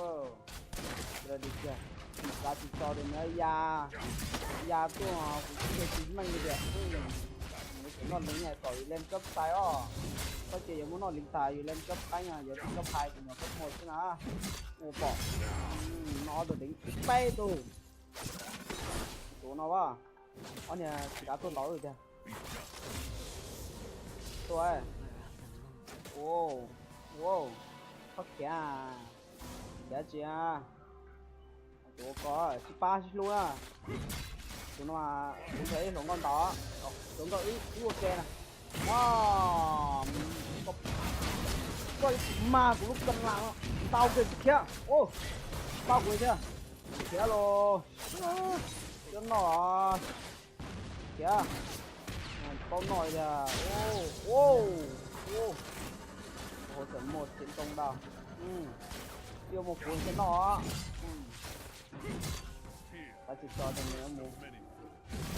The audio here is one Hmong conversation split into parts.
Ua li tiag, tsis xav tsis tso tias nws ya, ya tuaj kuv tsis meej li tias, nws tseem noj leev kom yus leej kab pais os. Koj ces yuav muab noj leev tas yus leej kab qeeb, yus leej kab hais tus nyuam kab muag xwb na. Ua pom, noj ob tug leev, peb tus, tus no as, ob niag tsis kav tuaj ntau tiag. Tuaj, ua, ua, koj khiav, khiav tsis, tus ua koj tsis pab tsis hlub na. Tus no kuv nrhiav ib hluas nkauj ntau, hluas nkauj wb ua ke na. Koj, koj mas kuv lub kab lam ntau kiag tsis khiav, pab kuv thiab, khiav los, cov no, khiav, paub noj li tiag, ua, ua, hauv tseem muaj tsev ntoo ntau, yuav muaj kuv thiaj noj. Tab tsis tso rau nws mus,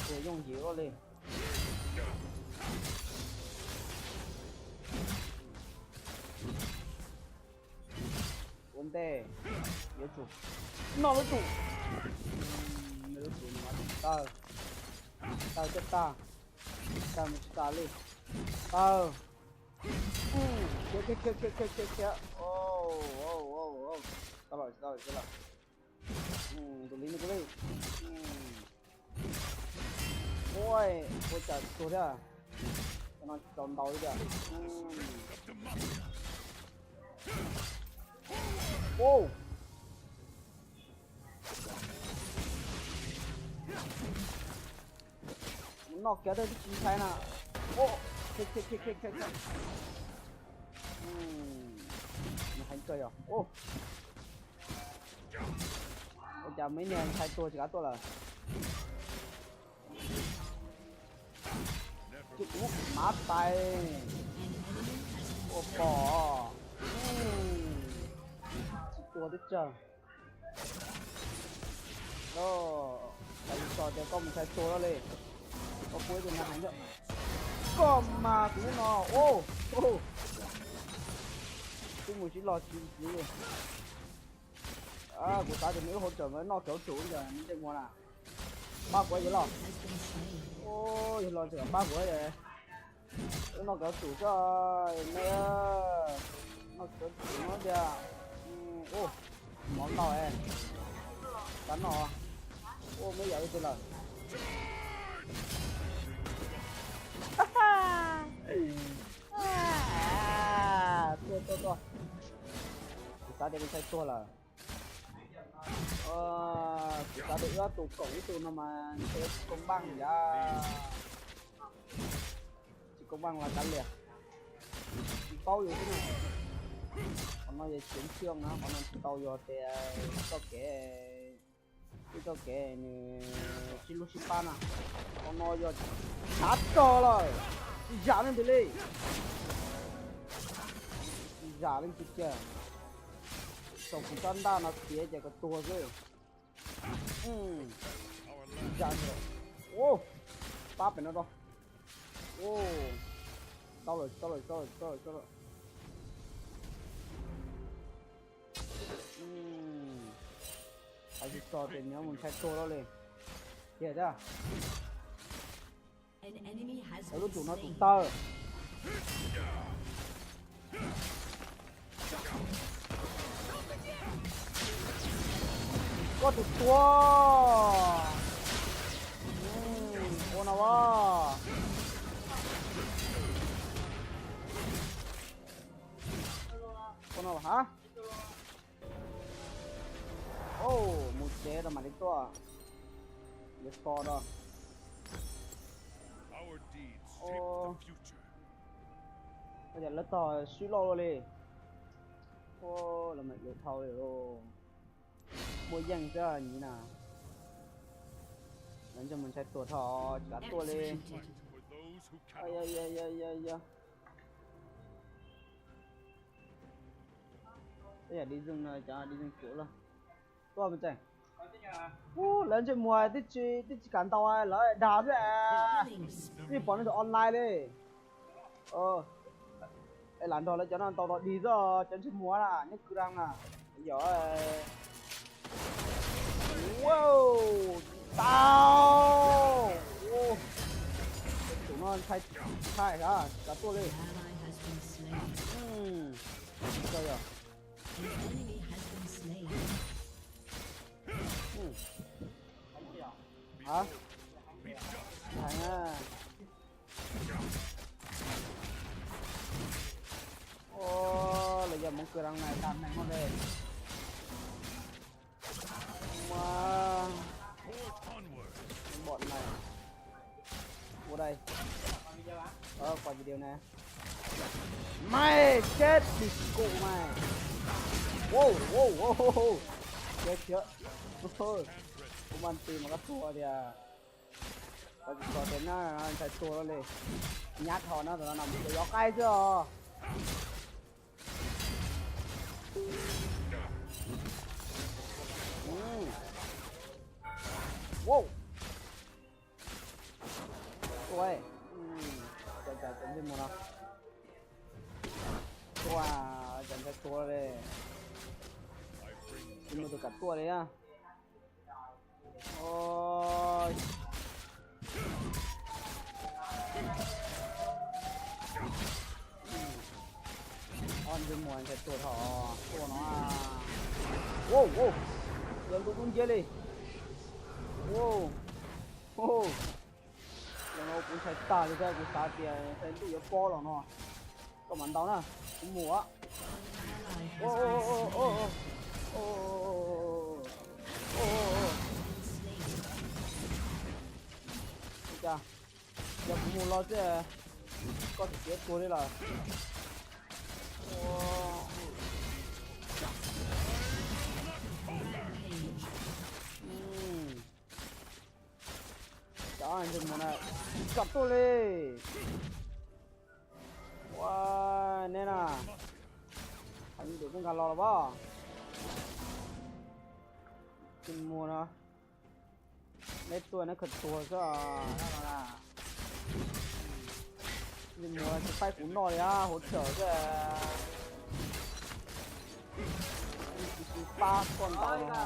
ces yooj yim ua li. Ua ntej, yuav tsum noj lub tsum, noj lub tsum no tawg, tawg caj tag, tawg mus tsis tas li, tawg, khiav khiav khiav khiav khiav khiav, tau lawm tsis tau lawm tsis tau lawm. Tus li no kuv li, ua, ua cas tsis tuag thiab, cov no tsis tau ntau li tiag. Mus noj kiag tej tsis ntshai na. Nws heev kawg yog. Ua cas muaj ib niag ntshai tuag tsis kav tuaj lawm. Ces kuv muab mav tais. Ua pom, tsis tuag twb tsawg. Lawv tso tias koj mus ntshai tuag lawm li. Koj pub ib tug no heev thiab. Koj mas kuv lub no, twb mus sib log tsis ntxiv li. Kuv xav tias nws wb hauv tseem noj cov tsum ntawd ntsej muag na. Pab kuv yawg los. Yawg los tseem pab kuv, wb noj cov tsum xwb ne. Noj cov tsum no tiag. Mov ntau, xav noj. Ua me yam li twg lawm. Tuaj tuaj tuaj. Kuv xav tias kuv ntshai tuag lawm. Kuv xav tias wb ob tug koom ib tug no mas ntshe tsis koob npaaj yam. Tsis koob npaaj los kav liam. Tsis paub yus xwb na. Qhov no yog chiv xyoo na, qhov no tsis tau yog tias txoj kev Ib txoj kev nws sib hlub sib pab na. Qhov no yog tshav rog lawm, tsis zam leej twg li. Tsis zam leej twg kiag. Tau kuv rab ntaj no tiav ces kawg tuag xwb. Tsis zam li. Pab pem no rau. Tau lawm, tau lawm, tau lawm, tau lawm, tau lawm. Hais tsis txog tias nws mus ntshai tuag lawm li. Kiag thiab. Lub tum no tus taw. Koj tus tuag. Ua no as. Ua no hab. Mus tsev rau mam li tuaj. Yuav so rau. Ua cas lawv tog swb loj luaj li. Lawv mam yuav dhau li. Muaj yeej xwb nyiv na. Lawv ntsej muag ntshai tuag dhau tsis kav tuaj li. Yog, yog, yog, yog, yog. Tej yam di zog no cov di zog cuav lawm. Tuaj me tseem. Ub, lawv ntsej muag twb tsis, twb tsis kam ntaus lawv dag xwb. Twb pom nej tus online li. Es lam nrog lawv cov no ntaus los dig xwb, cov ntsej muag na, nyob kwv ram na. Yog. Wow, tau. Tus no ntshai, ntshai hab, tsis kam tuaj li. Yog. Hab, heev na. Lawv yog Hmoob kwv ram na, tag neeg no li. Mas npom na. Ua dai. Pom video na. Mày chết đi cụ mày. Wow, wow, wow. Khiav, khiav. Kuv mas ti mas koj tuag tiag. Koj tsis tso tias na, ntshai tuag lawm li. Nyab dhau na, tus no nws yov qaib xwb os. Wow. Ua, cov, cov ntsej muag no. Ua, cov ntshai tuag li. Tsis muaj tus kam tuaj li na. Ob ntsej muag ntshai tuag dhau tuaj no. Wow, wow. Yog ntuj dub nciab li. Wow. Los no kuv ntshai tag li thiab, kuv xav tias ntshai ntuj yuav pob los no. Koj mam ntaus na, kuv mus. Ua cas yog kuv mus los xwb, koj tsis khiav tuag li lawm. Cov ntsej muag na, tsis kam tuaj li. Ua, neb na, hais me ntsis kuj nkag los los as. Ntsej muag no, neb tuaj neb khaws tuag xwb. Ntsej muag tsis faib kuv noj li, hauv tshawm xwb. Kuv tsis pab koj ntaus no.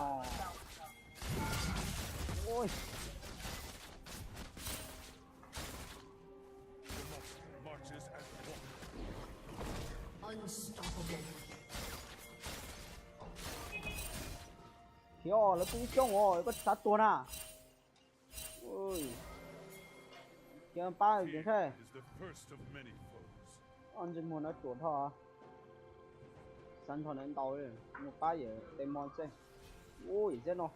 Khiav os, lawv pw ib xyoos os, koj tsis xav tuag na. Khiav pab tus ntshai. Ob ntsej muag no ruam dhau. Xav nrog lawv ntaus, mus pab yawm Demon xwb. Ub, yawm Zeb no,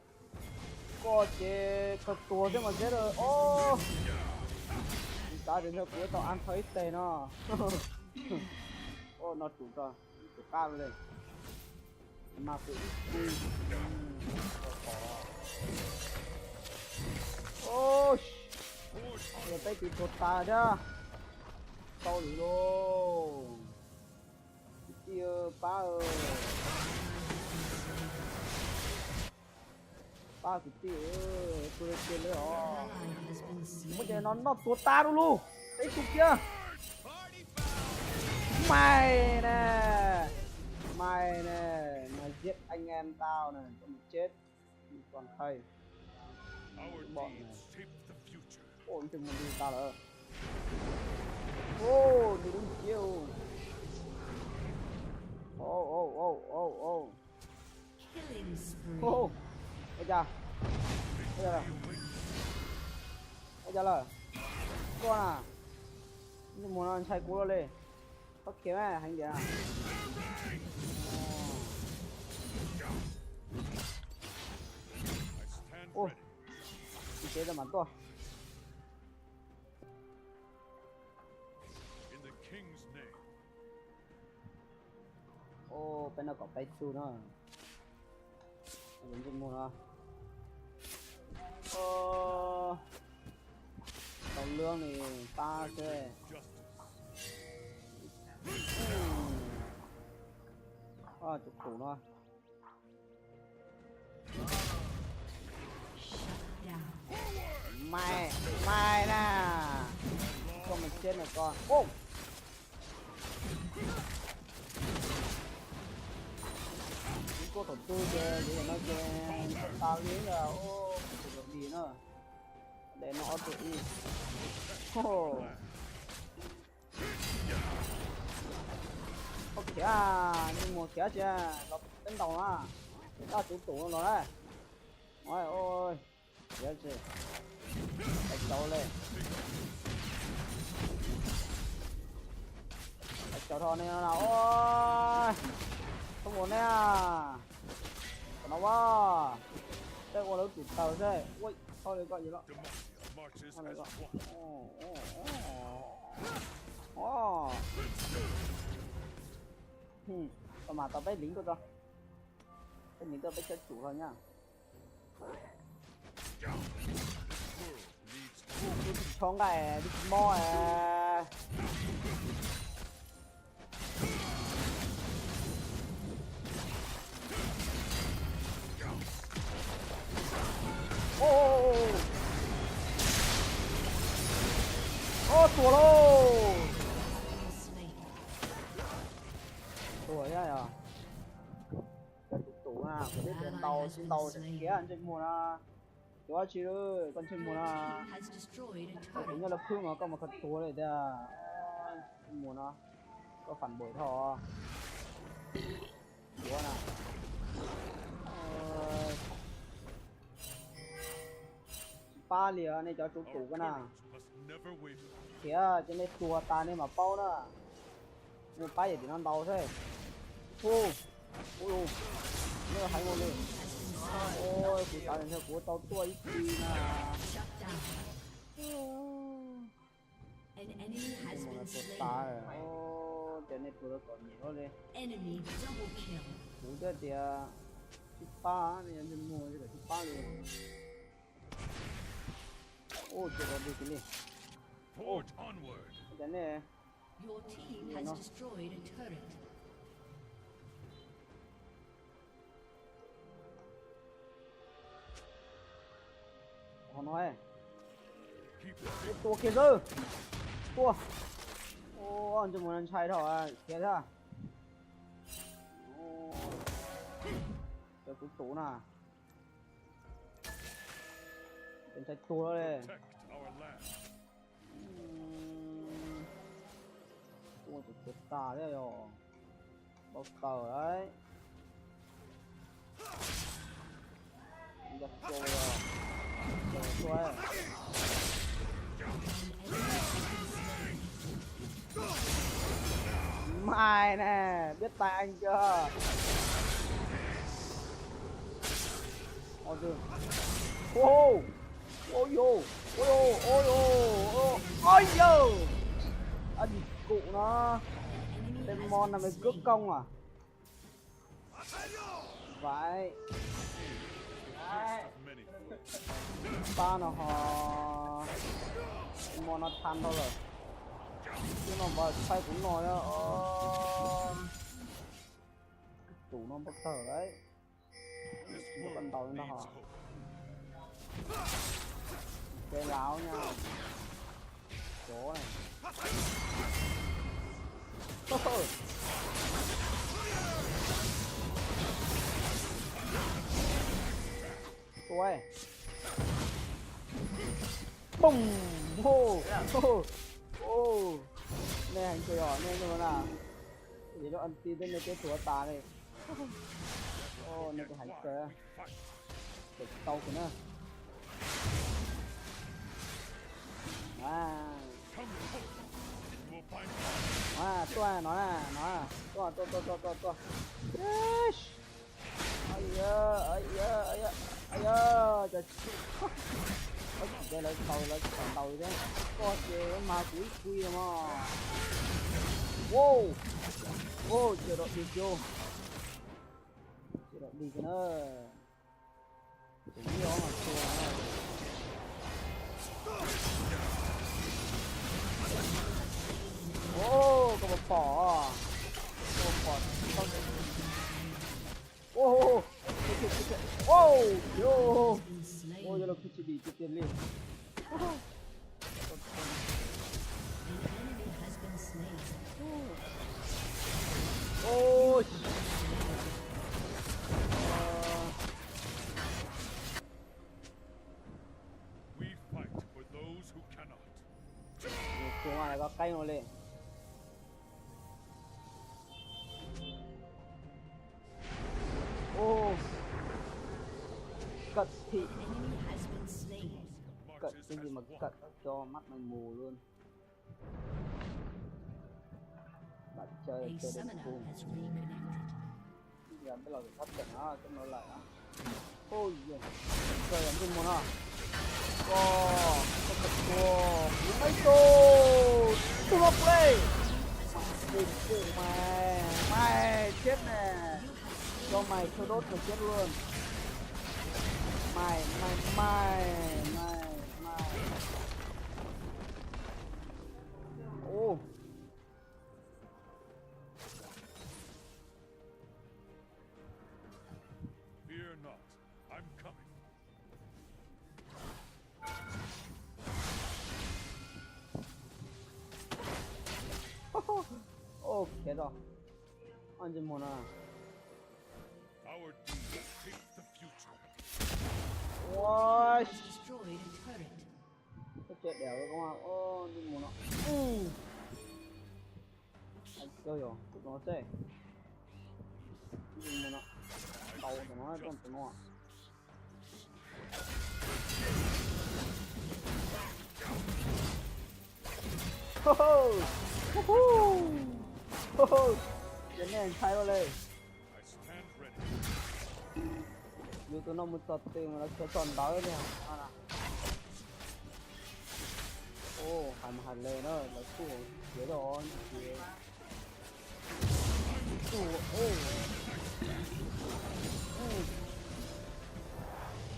koj ces khaws tuag thiab mas Zeb os. Kuv xav tias ntshe kuv yuav tau an thawj ib teg no. Ua no ruam rau, ruam qab li. Mas kuv ib tug. Os, yog peb tus tuag tas thiab. Tau lawm lauj. Kwv tij, pab, pab kwv tij, tuag kiag lawm os. Muab cov no noj tuag tas dua lauj. Peb tug kiag. Mày nè. Mày nè. Mày giết anh em tao nè, cho mày chết. Còn thầy. Bọn này. Ôi, chừng mình đi ta lỡ. Ô, đi đúng chiêu. Ô, ô, ô, ô, ô. Killing spree. Ô, ô. Ôi chà. Ôi chà. Ôi chà lờ. Con à. Mus no ntshai kuv li. Thob khiav mas heev tiag. Ua, tsis tsev tau mas tuaj. Ua, peb no kom peb tug no. Ntsej muag no. Tau lwm ni pab xwb. Tus tus no. Mày, mày nè. Con mày chết nè con. Ô. Tus thaum twg ces, ces no ces tau li na, ua, tus thaum twg na. Để nó tụi y. Ô. Khiav, ntsej muag khiav tsis los peb ntaus na. Dab tus tus no los na. Ôi, ôi. Khiav tsis. Tau cauv li. Tau cauv dhau nej no na, ua. Không ổn nè. Kom no ua. Tej ua lawv tus taws xwb. Ua, tau li koj yus los. Tau li koj. Ua. Tau mas tau peb lính tuaj tso. Peb lính tuaj peb chab tsum hlo nyab. Tsis tshov nqaij, tsis mob. Ua, tuag lauj. Tuag thiab yog. Tus tus na, kuv twb tias ntaus tsis ntaus khiav ntsej muag na. Yuav tsis, koj ntsej muag na. Kuv nyob lawv phwb mas koj mus kho tuag li tiag. Ntsej muag no, koj phản bội dhau. Yuav na. Pab li nej cov tub tus ko na. Khiav ces nej tuag tas nej mam paub na. Nej pab yawm tim no ntaus xwb. Hu, hu, nej heev ua li. Ua, kuv xav tias ntshe kuv tau tuaj ib tug na. Tuag tas, ua, ces nej tuag tau kom nyem li. Kuv thiaj tias sib pab, nej ntsej muag tsis pab li. Ua, ces ua li kiag li. Ua, ces nej Qhov no, tua kiag xwb. Tua. Ntsej muag ntshai dhau, khiav thiab. Cov tus tus na. Ntshai tuag li. Tua tus tuag tas thiab yog. Tau tawm lawm. Nco txua, nco txua. Mày nè, biết tay anh chưa? Ôi, ôi, ôi, ôi, ôi, ôi, ôi, ôi, ôi, anh cụ nó. Tên mon này mày cướp công à? Vaiv. Pab no ho, mo no than dhau lawm. Tus no npawg thaij kuv no, tus no npawg tawg lawm. Ntaus li no ho. Kev laus na. Cov ne. Tua. Pum. Nej heev kawg yog nej no na. Yog lub anti tej nej twb tuav tas li. Nej kuj heev kawg. Ces tau kawg na. Tuaj no na, no. Tuaj, tuaj, tuaj, tuaj, tuaj, tuaj. Ay yawg, ay yawg, ay yawg, ay yawg, cov tsis, lawv tsis tau, lawv tsis tau ntaus li thiab. Koj ces mas kuv ib kui mog. Wow, wow, ces dog dig kiag, ces dog dig kiag na. Tus ib ob mas tua na. Koj puas pom, koj puas pom, wow, yog los kuv tsis dim tiag tiag li. Tus no koj qeeb no li. Ub, kawm thim, kawm cái gì mà kawm cho mắt mình mù luôn. Bạn chơi chơi đến cùng. Giờ mới lọt được thoát trận đó, cái nó lại đó. Ôi giời, trời ơi, cái mùa nó. Ồ, không được thua. Mấy cô, tôi lọc lên. Tìm sự mày, mày chết nè. Cho mày thiêu đốt mày chết luôn. Mày, mày, mày, mày, mày. Ồ. Fear not, I'm coming. Ôi, chết rồi. Anh chỉ muốn à. Our team picks the future. Ôi. Destroyed a turret. Cái chết đéo rồi các bạn. Ô, đi mù nó. Ừ. Anh chơi rồi, tụi nó thế. Đi mù nó. Tàu tụi nó, con tụi nó. Ho ho. Ho ho. Ho ho. Ces nej ntshai lawm li. Yus tus no mus txog twg mas lawv khiav txog ntawd li. Ua, hais mas hais li na, lawv kuj khiav rau khiav.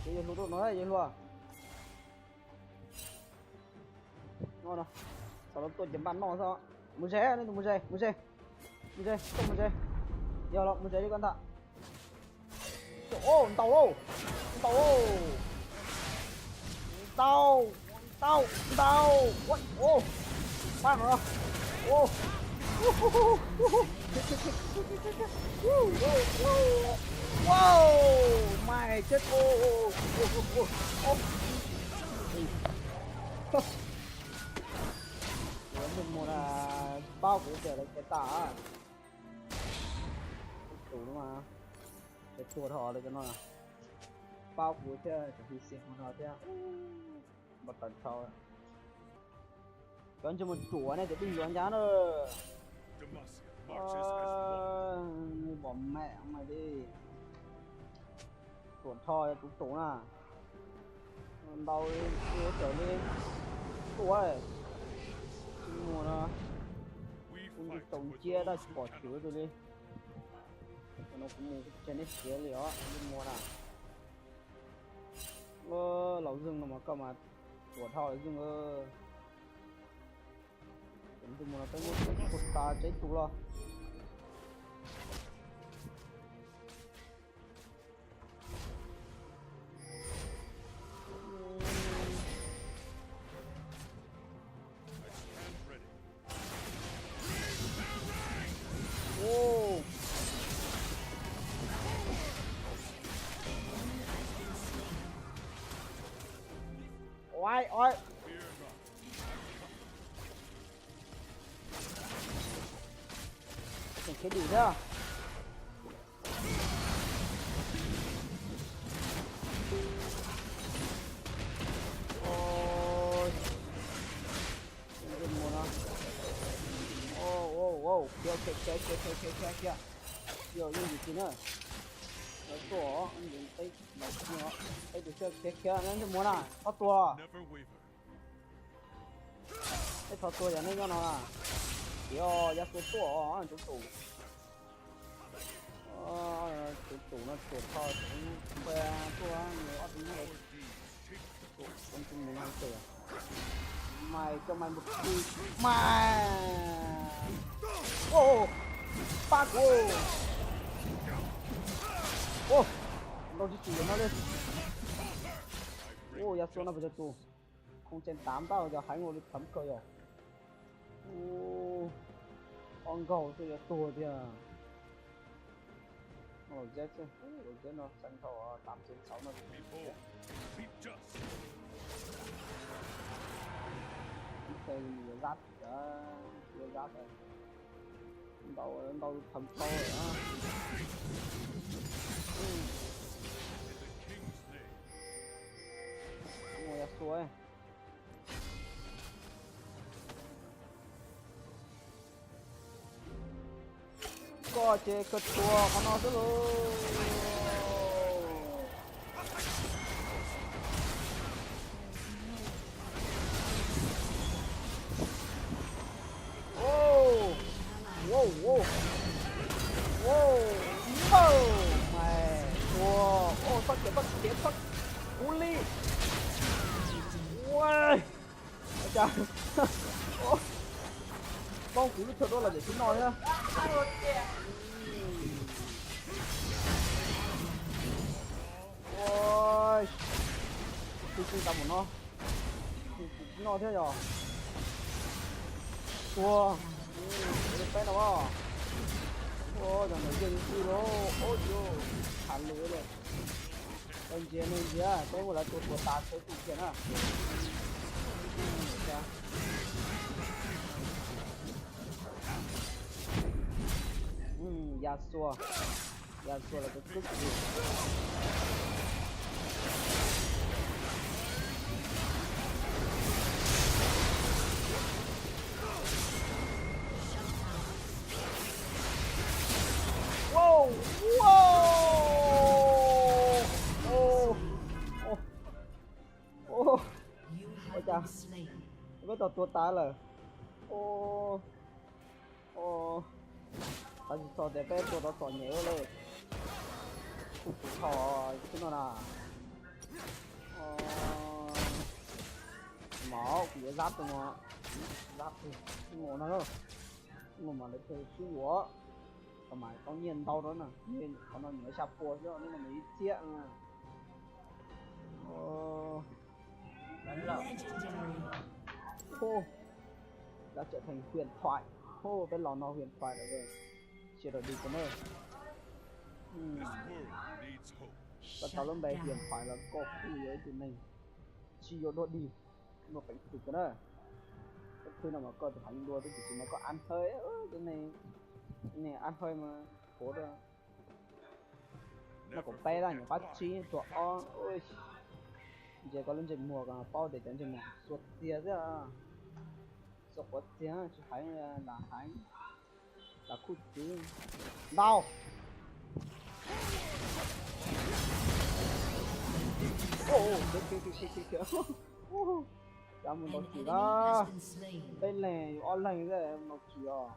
Ces yawg hluas rau no, yawg hluas. No no, xav los tuaj ces npaj noj xwb. Mus ze, nej tus mus ze, mus ze. Mus ze, tuaj mus ze. Yog los mus ze li ko ntag. Ua, ntaus lauj, ntaus lauj. Ntaus, ntaus, ntaus. Ua, ua, pab no. Ua. Wow, mày chết ô. Ua, mus mus na, pab kuv tias lawv kev tag. Tus no mas, ces tua dhau lawm cov no. Pab kuv thiab, cov hi xi hmo no thiab. Npau taws ntshaw. Cov ntsej muag ruam ne, cov pib yuav ncaj na. Bom mẹ mày đi. Ruam nrho, tus ruam na. Ntau li, txawm li tua. Tsis muaj no. Kuv nti taus ncia daj tsis pom chwv tus li. Kuv mus tseg neb siav li os ntuj muag na. Laus Zeeg no mas koj mas ruam dhau Zeeg. Ntuj muag no peb muab tua tas tseb tus los. Oi oi. Tseem khiav dim thiab. Mus no. Khiav khiav khiav khiav khiav khiav khiav. Yog yeej yus tsis na. Lawv tuaj, peb tus khiav khiav khiav na, ntsej muag na, thov tua. Peb thov tua yog nej nyob no na. Tias Yasuo tuaj, tus tus, tus tus no tuaj tho, tuaj ob tus no. Tus tus no tuaj, mas coj mas mus txi mas. Pab kuv. Ntau tsis tsim no li. Yasuo no puas yog tus không trên tám tau yog heev ua li thấm kawg yog. Ob nkaug twb yuav tuag tiag. Los zeb xwb, los zeb no xeev thaum tám trên sáu no. Ib txhia yuav zab, yuav zab, ntau ntau thấm sâu lawm. Mus Yasuo. Koj ces kawg tuag qhov no xwb lauj. Wow, wow, wow, mas tua, txhob khiav, txhob khiav, txhob, kub li. Ua cas poob kuv lub chaw duab los yam tsis noj thiab. Tsis tsis tau mus no, tsis noj thiab yog. Tua, peb no. Ua yog ntawm yog ntxwg lawm, ua cas tham lus li. Tau ntsia ne ntsia, peb muab lawv tua tuag tas tsawg tus kiag na. Yasuo, Yasuo los tus kub kis. Wow, wow, ua cas peb tau tua tas lawm. Ua, ua, tsis txog tias peb tua tau txom nyem li. Kuv tsis txhob xwb no na. Mas kuv yuav zab tus no, zab tus no na. Ua mas lawv tus sib ua, tau mas tau nyiaj ntau rau na. Qhov no nyiaj xya pua xwb, lub no mas ib txhiab. Legendary. Hu, đã trở thành huyền thoại. Hu, peb los no huyền thoại lawm. Sia rau dig ko na. Koj tau lub npe huyền thoại los koj kuj yog ib tug neeg tsis yuav dua dig, dua peev xwm ko na. Koj thwb no mas koj tus heev dua, tab sis mas koj ăn hơi, tus neeg, tus neeg ăn hơi mas khổ dua. Noj kaum peb lawm, nyuam qhuav tsib tuaj ob. Ntsia koj lub ntsej muag ko paub tias cov ntsej muag xuas txiag xwb. Xuas quav txiag tsis heev, lam heev, lam khuj txwv ntau. Cov mus ntaus tsis lawm, peb leeg yus ob leeg xwb mus ntaus tsis os.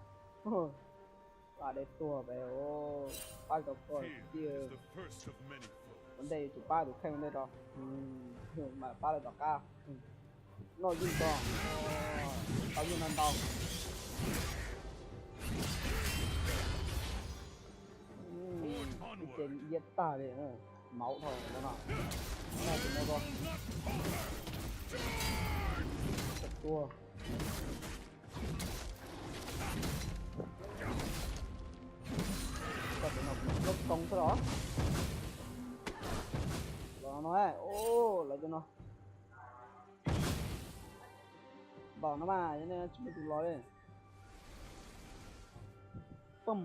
Pab dej tuag peb, pab tau koj tiag. Ua ntej yuav tsum pab tus kheej ua ntej tso. Mam pab lawv tom qab. Noj yeej tso. Tau yeej no ntau. Ces iab tag li. Mauv dhau no. Noj tus no ko. Tuag. Koj tus no kuv nyob too xwb los. Los no, lawv tus no. Npaum no mas yog nej tsis muaj tus los li. Pum.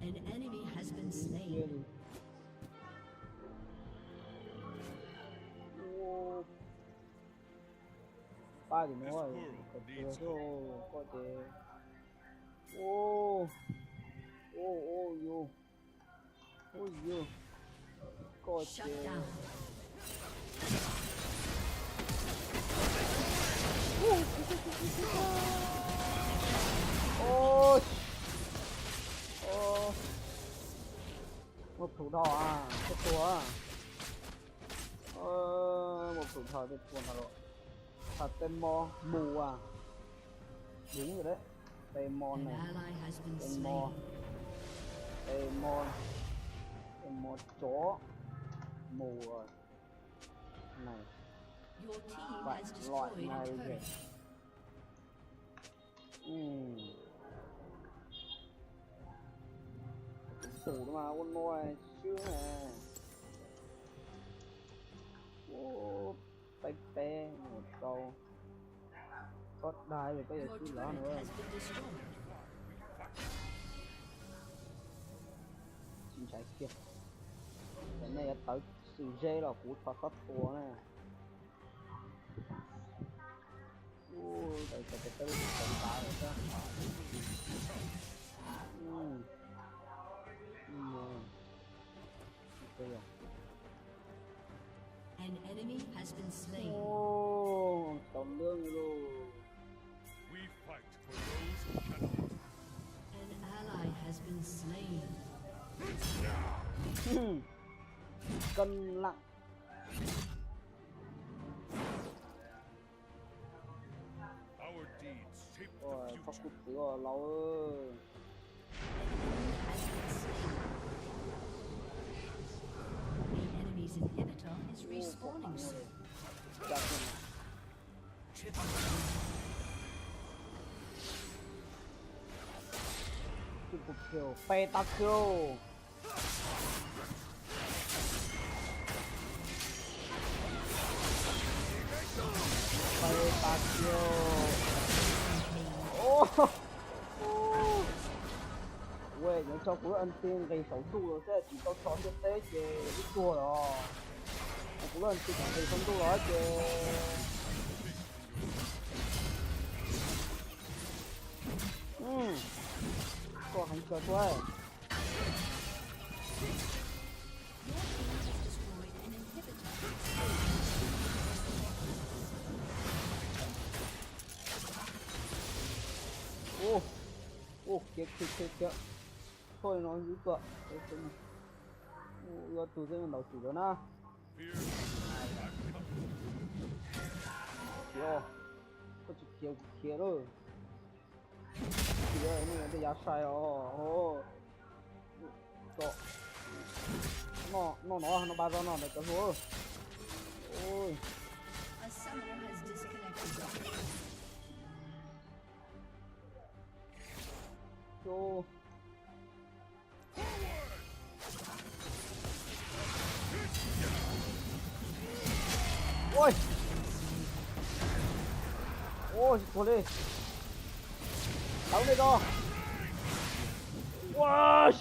An enemy has been slain. Pab tim no, koj ces, ua, ua, ua, ua, ua, ua, koj ces. Muaj plhus dhau, koj tua. Muaj plhus dhau, tej tua no los. Tham tej mo mus as. Đúng rồi đấy. Tej mo này. Tej mo. Tej mo. Tej mo chó. Mùa này. Phải loại này vậy. Phủ mà ôn nôi xíu nè. Ôi, peb peb một câu. Có đai rồi có giờ xíu lỡ nữa. Xin chạy kìa. Cái này là tới sự dê là của Thọ Thất Thùa nè. Ui, tại sao cái tới tao phá rồi đó. Ui. Ui. Ui. An enemy has been slain. Ôi, tao lươn luôn. We fight for those who cannot. An ally has been slain. Cân lặng. Our deeds shape the future. Ôi, tao kub tưới rồi, lol. An enemy's inhibitor is respawning soon. Triple kill, peta kill. Peta kill. Ôi. Ue, nyob tso kuv lub anti nqis saum ntuj los xwb, tsis tau tso ntiaj teb ces twb tuag los. Kuv lub anti nqis saum ntuj los ces. Koj heev kawg tuaj. Ua, ua, khiav khiav khiav khiav. Thoj li no xwb tuaj. Ua, tus xwb ntaus tsum lawm na. Khiav, koj tsis khiav kuv khiav lauj. Khiav, nej tej yav sai os. Noj, noj no, no pab zog no ntawd cov hlua. Ui. A summoner has disconnected. Chu. Ui. Ui, tsis tuag li. Tau li no. Ua.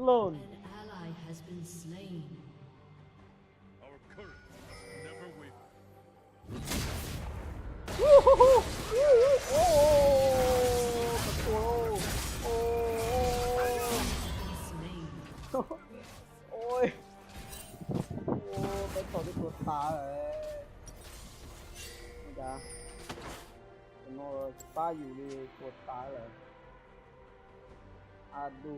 Lol. An ally has been slain. Our courage never waver. Ôi. Ôi. Ôi, peb thua twb tua tas lawm. Tua tas lawm. A du.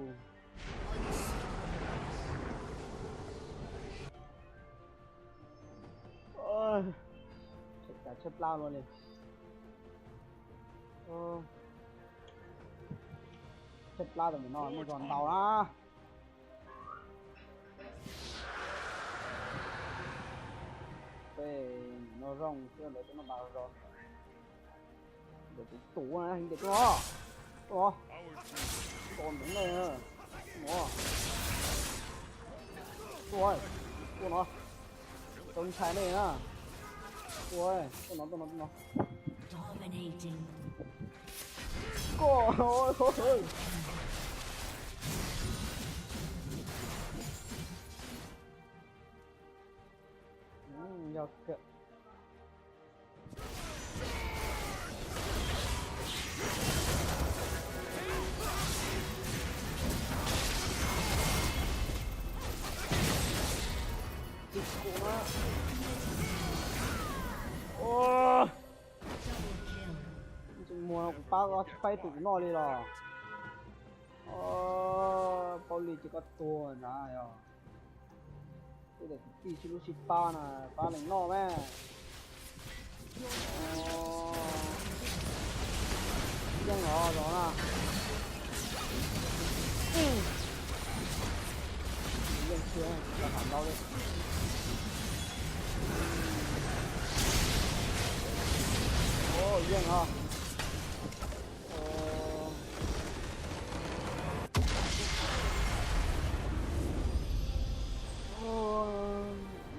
Tshaib plab luaj li. Tshaib plab tam sim no muaj zog ntau na. Tej no zoo xwb, lawv twb noj npa zog. Ntawm tus tus na, ntawm tus no, tus no, tus no, tus no, tus no, tus ntshai nej na, tus no, tus no, tus no. Dominating. Koj, yog kawg. Tsis khuv na. Ua, tsis muag kuv pab, faib tus kuv noj li los. Paub li ces koj tuag ntag yog. Tej daim kwv tij sib hlub sib pab na, pab leej noj me. Yeej los los na. Yeej tsis tau tham ntau li. Yeej os.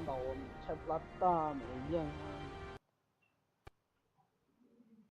Ntaus tshaib plab tag mus yeej.